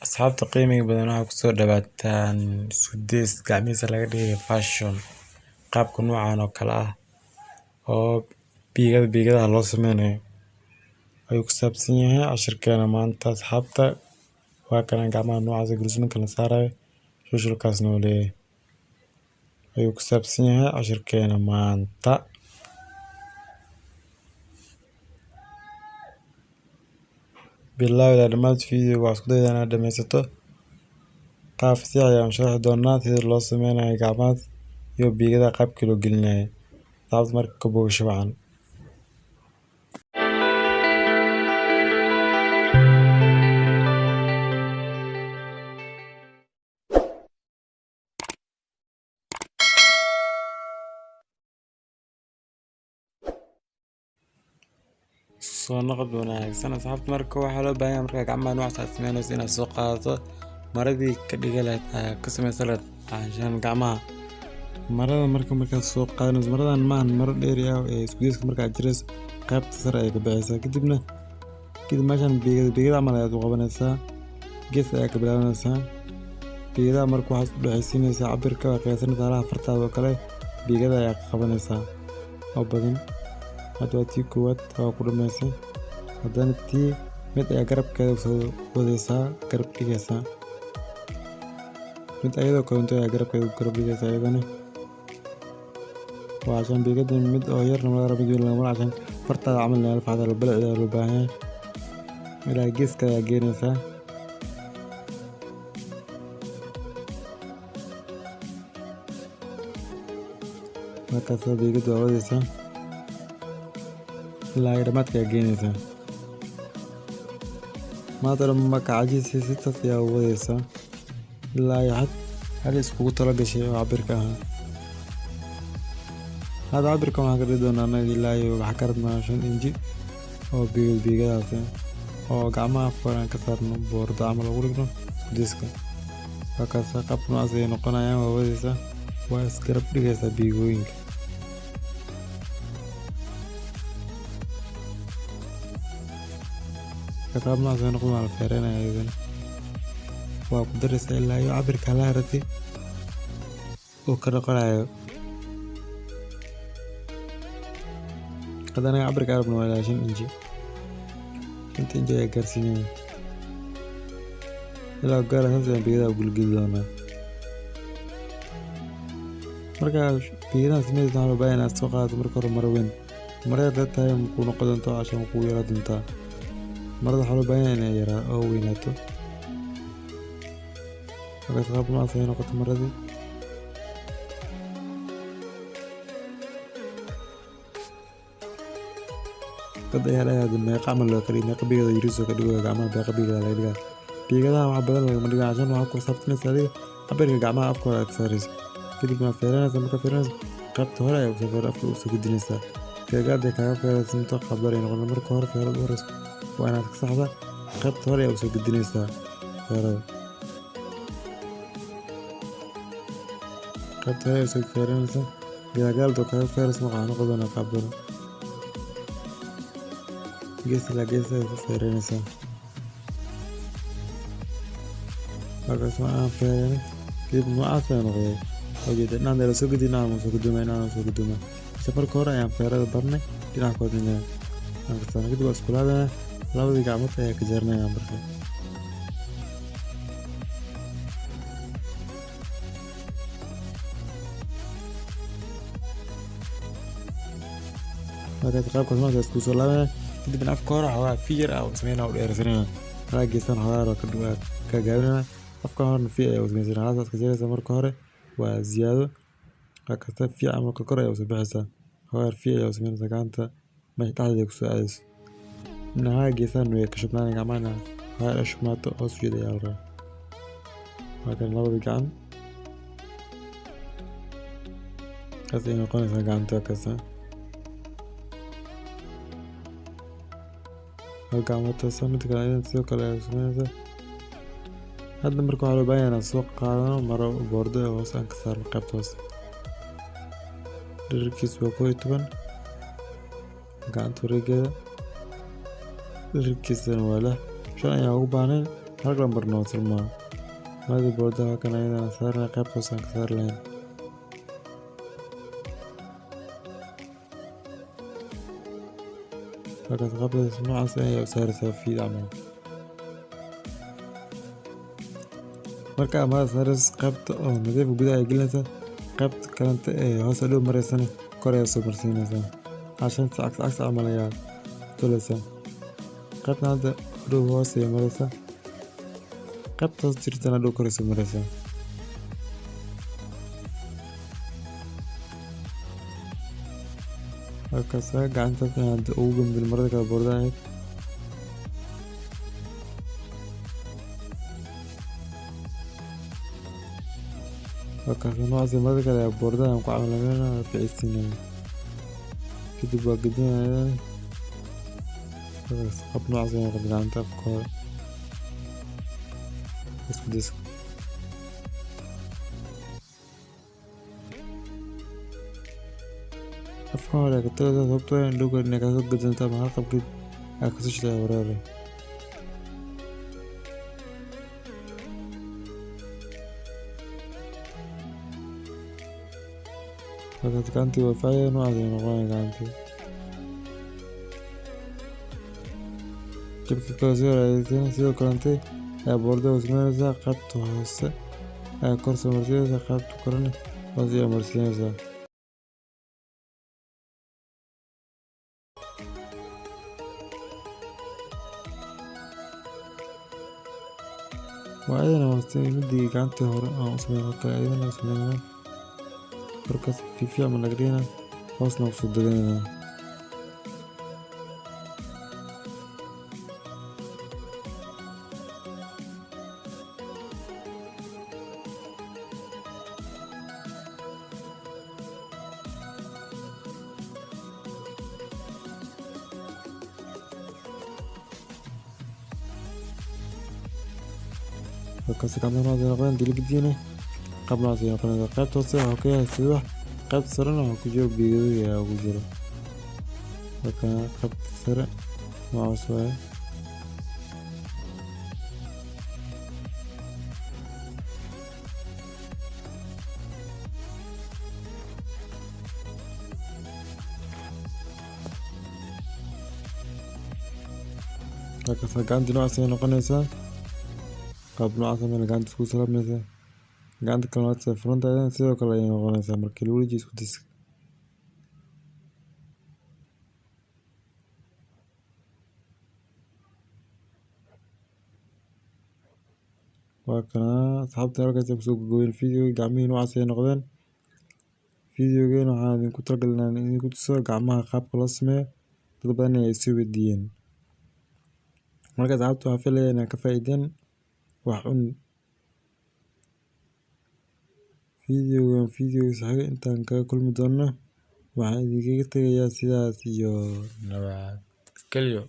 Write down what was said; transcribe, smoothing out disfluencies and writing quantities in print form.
Asxaabta qiimiga badan waxaa kusoo dhawaataan sudeys gacmihiisa laga dhigay fashion qaabka noocan oo kale ah oo biigada biigadaha loo sameynayo ayuu ku saabsan yahay cashirkeena maanta. Asxaabta waa kana gacmaha noocaas guluusmanka la saarayo shushulkaasna uu leeyahay ayuu ku saabsan yahay cashirkeena maanta. Bilow ilaa dhammaad video waxaad isku daydaa inaad dhammaysato. Qaab si ayaan sharxi doonaa sida loo sameynayo gacmaha iyo biigada qaabkii loo gelinayo. Asxaabta marka ka bogasho wacan. Soo noqod wanaagsan asxaabta. Marka waxaa loo baahan yahay markaa gacmaha noocaas aad sameynayso inaad soo qaadato maradii ka dhigi lahayd ka sameysan lahayd canshaan gacmaha. Marada marka markaad soo qaadanayso maradan maahan maro dheeri ah ee isku deyska markaad jirayso qaybta sare ayay ka baxaysaa. Kadibna kadib meeshan biigada biigada camal ayaad u qabanaysaa, gees ayaa ka bilaabanaysaa biigadaha. Marka waxaad u dhexaysiinaysaa cabirka waa qiyaasanaysaa halaha fartaada oo kale biigada ayaa qabanaysaa oo badan. Hadda waa tii koowaad waa ku dhamaysay. Haddana tii mid ayaa garabkeeda soo wadaysaa, garab dhigaysaa mid ayadoo koronto ayaa garabkeeda garab dhigaysaa iyadana. Waa cashaan biigada mid oo yarna laga rabo mid weyn lagama rabo, cashaan fartaada camal meel faxda balaceeda loo baahan yahay. Ilaa geeska ayaa geenaysaa. Markaas biigada waa wadaysaa ilaa ay dhamaadka ayaa geenaysaa. Maanta dhan ma ka cajisaysid, saas ayaa wadaysaa ilaa ay had hal iskugu talo gashay oo cabirka ahaa. Hadda cabirka waxaan ka dhigi doonaa anaga ilaa iyo waxaa ka rabnaa 5 inji oo biigad biigadaas oo gacmaha afka hore aan ka saarno boordo camal ugu dhigno isku deyska. Markaas qaabka noocaas ayay noqonayaan. Waa wadaysaa, waa isgarab dhigaysaa biigooyinka. Qaab noocaas ay noqon waa la feereynaya iyadana. Waa ku daraysaa ilaa iyo cabirka la rabtay uu ka noqonayo. Hadda anaga cabirka rabno waa ilaa 5 inji. 5 inji ayaa gaarsiinaya ilaa gaara saas ayaan biigadaha u gulgeli doonaa. Marka biigadaha sameynaysa waxaa loo baahan yahay inaad soo qaadato marka hore maro weyn. Maro yar haddaad tahay kuu noqon doonto cashaan kuu yaraa doontaa. Marada waxaa loo baahan yahay inay yaraa oo weynaato. Markaas qaab noocaas ayay noqotay maradii. Dad ayaa dhahay meeqa camal loo kariyo, meeqa biigada yariis oo ka dhigo gacmaha, meeqa biigada laga dhigaa. Biigadaha wax badan lagama dhigo, cashaan waxaa ku xisaabtanaysa adiga cabirka gacmaha afka hore aad ka saarayso. Kadib waa feeranaysaa. Markaa feeranayso qaybta hore ayaa kusoo feera afka usoo gudinaysaa. Feergaad ay kaaga feeraysanto qaab dar ay noqon. Marka hore feerada u horeyso waa inaad ka saxdaa, qaybta hore ayaa usoo gudinaysaa feerada. Qaybta hore ayaa usoo feeranaysaa, gadaal doo kaaga feerayso waxaa noqon doonaa qaab daran. Gees ilaa gees ayaad ku feeranaysaa. Markaas waa aan feeranay kadib noocaas ayaa noqday. Ujeeda dhinaca la soo gudin, dhinaca soo guduma, dhinaca soo guduma. Isla marka hore ayaan feerada barnay dhinaca koodina aan ka saarnay. Kadib waa isku laabanaa, labadii gacmood ayaa ka jarnay marka. Markaas qaabkaas markaas isku soo laabanaa. Kadibna afka hore xoogaa fiyar ah u sameynaa, u dheeraysanayna halaa geesaan xoogaa ka ka gaabinayna. Afka horena fi ayaa u sameynaysaa, halaas ka jaraysaa. Marka hore waa ziyaado halkaas fi ama kor ayaa usoo baxaysaa, xoogaa fi ayaa u sameynaysaa gacanta meesha dhexdeeda kusoo aadayso. Dhinaca geesaan way ka shubnaan gacmahana xoogaa shubnaato hoos u jeeda ayaa la rabaa. Waa kan labada gacan kaas ay noqonaysaa gacanta kasta. Hal gacmood taasa mid kale ayadana sidoo kale ayaa sameynaysaa. Hadda marka waxaa loo baahan yahay inaan soo qaadano maro boordo ee hoos aan ka saarno qaybta hoose. Dhererkiisu waa 11 gacanta wareegeeda, dhererkiisana waa 6. 5 ayaan ugu baahnayn, Halka lambarna waa tolmaa. Maradii boordaha waa kan ayadana saarnay, qaybta hoose aan ka saari lahayn. Halkaas qaybtaas noocaas ayaa u saaraysaa fiid camal. Marka aad marada saarayso, qaybta oo nadiif gudaha ay gelinaysaa, qaybta kalenta ee hoos dhow maraysana kor ayaa soo marsiinaysaa. Cashan si cagsi cagsi camal ayaa tolaysaa. Qaybtan hadda dhow hoos ayay maraysaa, qaybta hoos jirtana dhow kor ay soo maraysaa. Halkaas gacantaas ayaan hadda ugu gambin marada kala boordaha ahayd. Halkaas noocaas marada kale ayaa boordaha aan ku camalinaynaa, waa ficisiinayna. Kadib waa gedinaynaa. Halkaas qab noocaas ayaan noqotay gacanta afka hore. Isku days. Afka hore ka tolaysaa, sababtoo ah indhow inay kasoo gadanto ama harqabkii aad kasoo shitay wareere. Halkaas gacantii waa faaya, noocaas ayay noqonaya gacantii. Jabka kale soo raadisana sidoo kalente ayaa boordaha u sameynaysaa, qaybta hoose ayaa kor soo marsiinaysaa, qaybta korena hoos ayaa marsiinaysaa. Waa ayadana waa midii gacantii hore aan u sameynay oo kale ayadana u sameynayna. Markaas fiifi camal laga dhiganaa, hoosna u soo deganaynaa. Halkaas gacmaha noocaas ay noqdeen diligdiina qaab noocaas ay noqonaysaa. Qaybta hoose waxaa ka yahay sida wax, qaybta sarena waxaa ku jiro biigado ayaa ugu jiro. Halkan qaybta sare noocaas waaye. Halkaas gacantii noocaas ay noqonaysaa. Qaab noocaas ah gacanta isku salaameysaa. Gacanta kalena waa furantahay, sidoo kale ayay noqonaysaa markii lagu wareejiyo isku dis. Waa kana asxaabta, halkaas ay kusoo gabagabeyn video. Gacmihii noocaas ay noqdeen. Videogeena waxaan idinku talagalnay inaan idinku tuso gacmaha qaabka loo sameeyo, dad badan ay soo weydiiyeen. Marka asxaabta, waxaan filayaa inaad ka faa'iideen wax un. Videogan videoga xiga intaan kaga kulmi doono, waxaan idinkaga tegayaa sidaas iyo nabad gelyo.